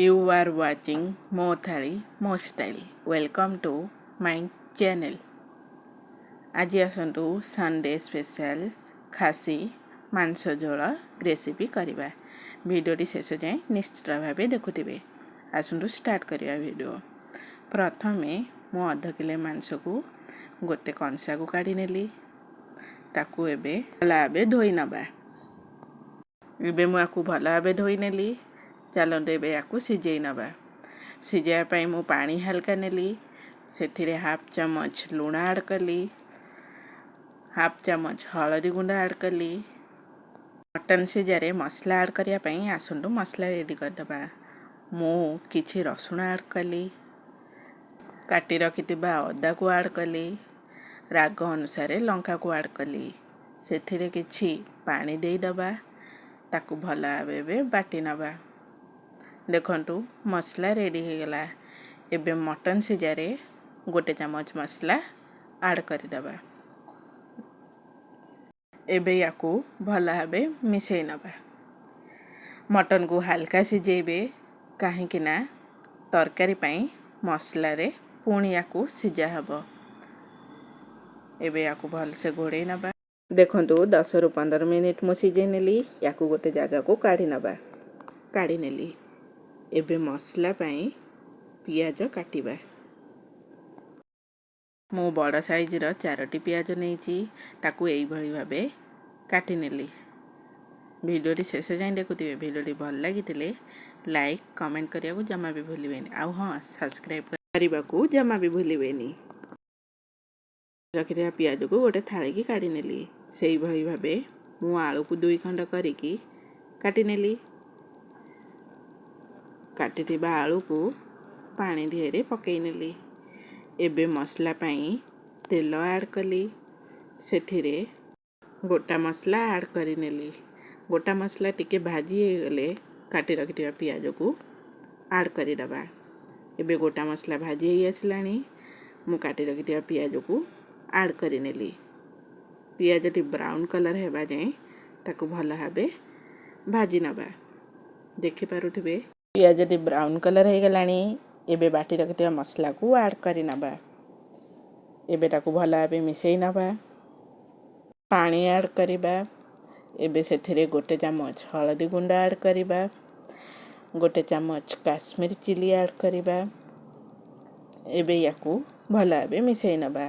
You are watching Mo Thali Mo Style. Welcome to my channel. ଆଜି ଆସନ୍ତୁ Sunday special ଖାସି ମାଂସ ଝୋଳ ରେସିପି କରିବା। ଭିଡ଼ିଓଟି ଶେଷ ଯାଏଁ ନିଶ୍ଚିତ ଭାବେ ଦେଖୁଥିବେ। ଆସନ୍ତୁ ଷ୍ଟାର୍ଟ କରିବା ଭିଡ଼ିଓ। ପ୍ରଥମେ ମୁଁ 0.5 କିଲୋ ମାଂସକୁ ଗୋଟେ କଂସାକୁ କାଢ଼ି ନେଲି। ତାକୁ ଏବେ ଭଲ ଭାବେ ଧୋଇ ନେବା। ଏବେ ମୁଁ ୟାକୁ ଭଲ ଭାବେ ଧୋଇ ନେଲି। ଚାଲନ୍ତୁ, ଏବେ ୟାକୁ ସିଝେଇ ନେବା। ସିଝାଇବା ପାଇଁ ମୁଁ ପାଣି ହାଲକା ନେଲି। ସେଥିରେ ହାଫ୍ ଚାମଚ ଲୁଣ ଆଡ଼୍ କଲି, ହାଫ୍ ଚାମଚ ହଳଦୀ ଗୁଣ୍ଡ ଆଡ଼୍ କଲି। ମଟନ୍ ସିଝାରେ ମସଲା ଆଡ଼୍ କରିବା ପାଇଁ ଆସନ୍ତୁ ମସଲା ରେଡ଼ି କରିଦେବା। ମୁଁ କିଛି ରସୁଣ ଆଡ଼୍ କଲି, କାଟି ରଖିଥିବା ଅଦାକୁ ଆଡ଼୍ କଲି, ରାଗ ଅନୁସାରେ ଲଙ୍କାକୁ ଆଡ଼୍ କଲି। ସେଥିରେ କିଛି ପାଣି ଦେଇଦେବା। ତାକୁ ଭଲ ଭାବେ ଏବେ ବାଟି ନେବା। ଦେଖନ୍ତୁ, ମସଲା ରେଡ଼ି ହେଇଗଲା। ଏବେ ମଟନ୍ ସିଝାରେ 1 ଚାମଚ ମସଲା ଆଡ଼୍ କରିଦେବା। ଏବେ ୟାକୁ ଭଲ ଭାବେ ମିଶାଇ ନେବା। ମଟନ୍କୁ ହାଲକା ସିଝେଇବେ, କାହିଁକି ନା ତରକାରୀ ପାଇଁ ମସଲାରେ ପୁଣି ୟାକୁ ସିଝା ହେବ। ଏବେ ୟାକୁ ଭଲସେ ଘୋଡ଼େଇ ନେବା। ଦେଖନ୍ତୁ, 10ରୁ 15 ମିନିଟ୍ ମୁଁ ସିଝେଇ ନେଲି। ୟାକୁ ଗୋଟେ ଜାଗାକୁ କାଢ଼ି ନେବା। କାଢ଼ି ନେଲି। ଏବେ ମସଲା ପାଇଁ ପିଆଜ କାଟିବା। ମୁଁ ବଡ଼ ସାଇଜ୍ର ଚାରୋଟି ପିଆଜ ନେଇଛି। ତାକୁ ଏଇଭଳି ଭାବେ କାଟି ନେଲି। ଭିଡ଼ିଓଟି ଶେଷ ଯାଏଁ ଦେଖୁଥିବେ। ଭିଡ଼ିଓଟି ଭଲ ଲାଗିଥିଲେ ଲାଇକ୍, କମେଣ୍ଟ କରିବାକୁ ଜମା ବି ଭୁଲିବେନି। ଆଉ ହଁ, ସବସ୍କ୍ରାଇବ୍ କରିବାକୁ ଜମା ବି ଭୁଲିବେନି। ରଖିଥିବା ପିଆଜକୁ ଗୋଟେ ଥାଳିକି କାଢ଼ି ନେଲି। ସେଇଭଳି ଭାବେ ମୁଁ ଆଳୁକୁ ଦୁଇ ଖଣ୍ଡ କରିକି କାଟି ନେଲି। କାଟିଥିବା ଆଳୁକୁ ପାଣି ଦିହରେ ପକାଇ ନେଲି। ଏବେ ମସଲା ପାଇଁ ତେଲ ଆଡ଼୍ କଲି। ସେଥିରେ ଗୋଟା ମସଲା ଆଡ଼୍ କରିନେଲି। ଗୋଟା ମସଲା ଟିକେ ଭାଜି ହେଇଗଲେ କାଟି ରଖିଥିବା ପିଆଜକୁ ଆଡ଼୍ କରିଦେବା। ଏବେ ଗୋଟା ମସଲା ଭାଜି ହେଇ ଆସିଲାଣି। ମୁଁ କାଟି ରଖିଥିବା ପିଆଜକୁ ଆଡ଼୍ କରିନେଲି। ପିଆଜଟି ବ୍ରାଉନ୍ କଲର୍ ହେବା ଯାଏଁ ତାକୁ ଭଲ ଭାବେ ଭାଜି ନେବା। ଦେଖିପାରୁଥିବେ, ପିଆଜଟି ବ୍ରାଉନ୍ କଲର୍ ହେଇଗଲାଣି। ଏବେ ବାଟି ରଖିଥିବା ମସଲାକୁ ଆଡ଼୍ କରିନେବା। ଏବେ ତାକୁ ଭଲ ଭାବେ ମିଶାଇ ନେବା। ପାଣି ଆଡ଼୍ କରିବା। ଏବେ ସେଥିରେ 1 ଚାମଚ ହଳଦୀ ଗୁଣ୍ଡ ଆଡ଼୍ କରିବା, 1 ଚାମଚ କାଶ୍ମୀର ଚିଲି ଆଡ଼୍ କରିବା। ଏବେ ୟାକୁ ଭଲ ଭାବେ ମିଶାଇ ନେବା।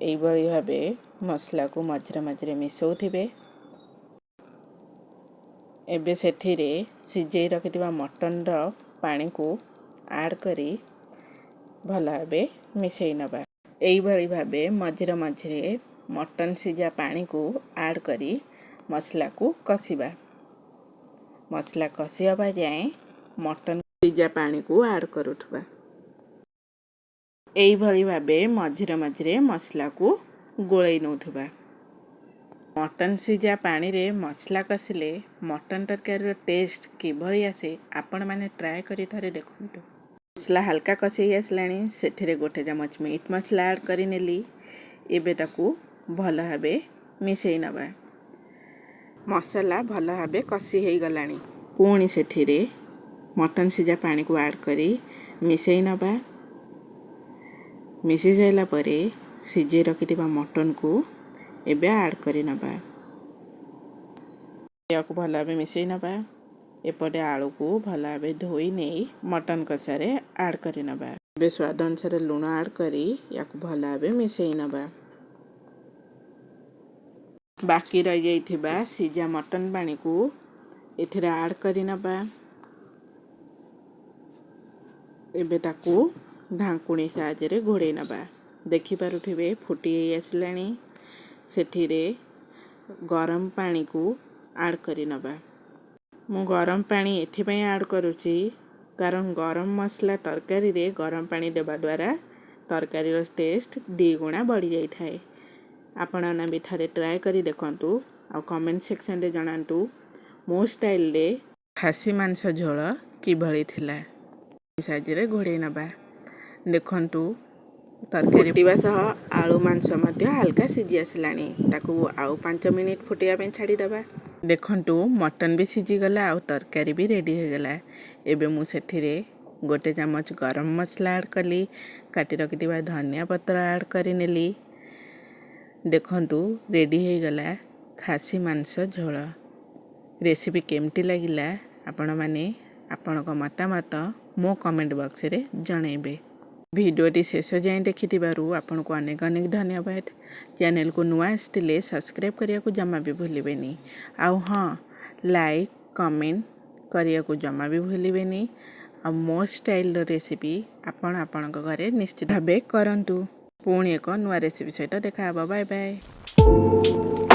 ଏଇଭଳି ଭାବେ ମସଲାକୁ ମଝିରେ ମଝିରେ ମିଶାଉଥିବେ। ଏବେ ସେଥିରେ ସିଝେଇ ରଖିଥିବା ମଟନର ପାଣିକୁ ଆଡ଼୍ କରି ଭଲ ଭାବେ ମିଶାଇ ନେବା। ଏଇଭଳି ଭାବେ ମଝିରେ ମଝିରେ ମଟନ୍ ସିଝା ପାଣିକୁ ଆଡ଼୍ କରି ମସଲାକୁ କଷିବା। ମସଲା କଷି ହେବା ଯାଏଁ ମଟନ୍ ସିଝା ପାଣିକୁ ଆଡ଼୍ କରୁଥିବା। ଏଇଭଳି ଭାବେ ମଝିରେ ମଝିରେ ମସଲାକୁ ଗୋଳେଇ ନେଉଥିବା। ମଟନ୍ ସିଝା ପାଣିରେ ମସଲା କଷିଲେ ମଟନ୍ ତରକାରୀର ଟେଷ୍ଟ କିଭଳି ଆସେ, ଆପଣମାନେ ଟ୍ରାଏ କରି ଥରେ ଦେଖନ୍ତୁ। ମସଲା ହାଲକା କଷି ହେଇ ଆସିଲାଣି। ସେଥିରେ 1 ଚାମଚ ମିଟ୍ ମସଲା ଆଡ଼୍ କରିନେଲି। ଏବେ ତାକୁ ଭଲ ଭାବେ ମିଶାଇ ନେବା। ମସଲା ଭଲ ଭାବେ କଷି ହେଇଗଲାଣି। ପୁଣି ସେଥିରେ ମଟନ୍ ସିଝା ପାଣିକୁ ଆଡ଼୍ କରି ମିଶାଇ ନେବା। ମିଶାଇ ସାରିଲା ପରେ ସିଝେଇ ରଖିଥିବା ମଟନ୍କୁ ଏବେ ଆଡ଼୍ କରି ନେବା। ଏହାକୁ ଭଲ ଭାବେ ମିଶାଇ ନେବା। ଏପଟେ ଆଳୁକୁ ଭଲ ଭାବେ ଧୋଇ ନେଇ ମଟନ୍ କଷାରେ ଆଡ଼୍ କରି ନେବା। ଏବେ ସ୍ୱାଦ ଅନୁସାରେ ଲୁଣ ଆଡ଼୍ କରି ୟାକୁ ଭଲ ଭାବେ ମିଶାଇ ନେବା। ବାକି ରହିଯାଇଥିବା ସିଝା ମଟନ୍ ପାଣିକୁ ଏଥିରେ ଆଡ଼୍ କରି ନେବା। ଏବେ ତାକୁ ଢାଙ୍କୁଣୀ ସାହାଯ୍ୟରେ ଘୋଡ଼େଇ ନେବା। ଦେଖିପାରୁଥିବେ, ଫୁଟି ହେଇ ଆସିଲାଣି। ସେଥିରେ ଗରମ ପାଣିକୁ ଆଡ଼୍ କରି ନେବା। ମୁଁ ଗରମ ପାଣି ଏଥିପାଇଁ ଆଡ଼୍ କରୁଛି, କାରଣ ଗରମ ମସଲା ତରକାରୀରେ ଗରମ ପାଣି ଦେବା ଦ୍ୱାରା ତରକାରୀର ଟେଷ୍ଟ ଦୁଇଗୁଣା ବଢ଼ିଯାଇଥାଏ। ଆପଣମାନେ ବି ଥରେ ଟ୍ରାଏ କରି ଦେଖନ୍ତୁ ଆଉ କମେଣ୍ଟ ସେକ୍ସନରେ ଜଣାନ୍ତୁ ମୋ ଷ୍ଟାଇଲରେ ଖାସି ମାଂସ ଝୋଳ କିଭଳି ଥିଲା। ସାହାଯ୍ୟରେ ଘୋଡ଼େଇ ନେବା। ଦେଖନ୍ତୁ, ତରକାରୀ ଫୁଟିବା ସହ ଆଳୁ, ମାଂସ ମଧ୍ୟ ହାଲକା ସିଝି ଆସିଲାଣି। ତାକୁ ଆଉ 5 ମିନିଟ୍ ଫୁଟିବା ପାଇଁ ଛାଡ଼ିଦେବା। ଦେଖନ୍ତୁ, ମଟନ୍ ବି ସିଝିଗଲା ଆଉ ତରକାରୀ ବି ରେଡ଼ି ହୋଇଗଲା। ଏବେ ମୁଁ ସେଥିରେ ଗୋଟେ ଚାମଚ ଗରମ ମସଲା ଆଡ଼୍ କଲି, କାଟି ରଖିଥିବା ଧନିଆ ପତ୍ର ଆଡ଼୍ କରିନେଲି। ଦେଖନ୍ତୁ, ରେଡ଼ି ହୋଇଗଲା ଖାସି ମାଂସ ଝୋଳ। ରେସିପି କେମିତି ଲାଗିଲା, ଆପଣମାନେ ଆପଣଙ୍କ ମତାମତ ମୋ କମେଣ୍ଟ ବକ୍ସରେ ଜଣାଇବେ। ଭିଡ଼ିଓଟି ଶେଷ ଯାଏଁ ଦେଖିଥିବାରୁ ଆପଣଙ୍କୁ ଅନେକ ଅନେକ ଧନ୍ୟବାଦ। ଚ୍ୟାନେଲକୁ ନୂଆ ଆସିଥିଲେ ସବସ୍କ୍ରାଇବ୍ କରିବାକୁ ଜମା ବି ଭୁଲିବେନି। ଆଉ ହଁ, ଲାଇକ୍, କମେଣ୍ଟ କରିବାକୁ ଜମା ବି ଭୁଲିବେନି। ଆଉ ମୋ ଷ୍ଟାଇଲର ରେସିପି ଆପଣ ଆପଣଙ୍କ ଘରେ ନିଶ୍ଚିତ ଭାବେ କରନ୍ତୁ। ପୁଣି ଏକ ନୂଆ ରେସିପି ସହିତ ଦେଖା ହେବ। Bye bye.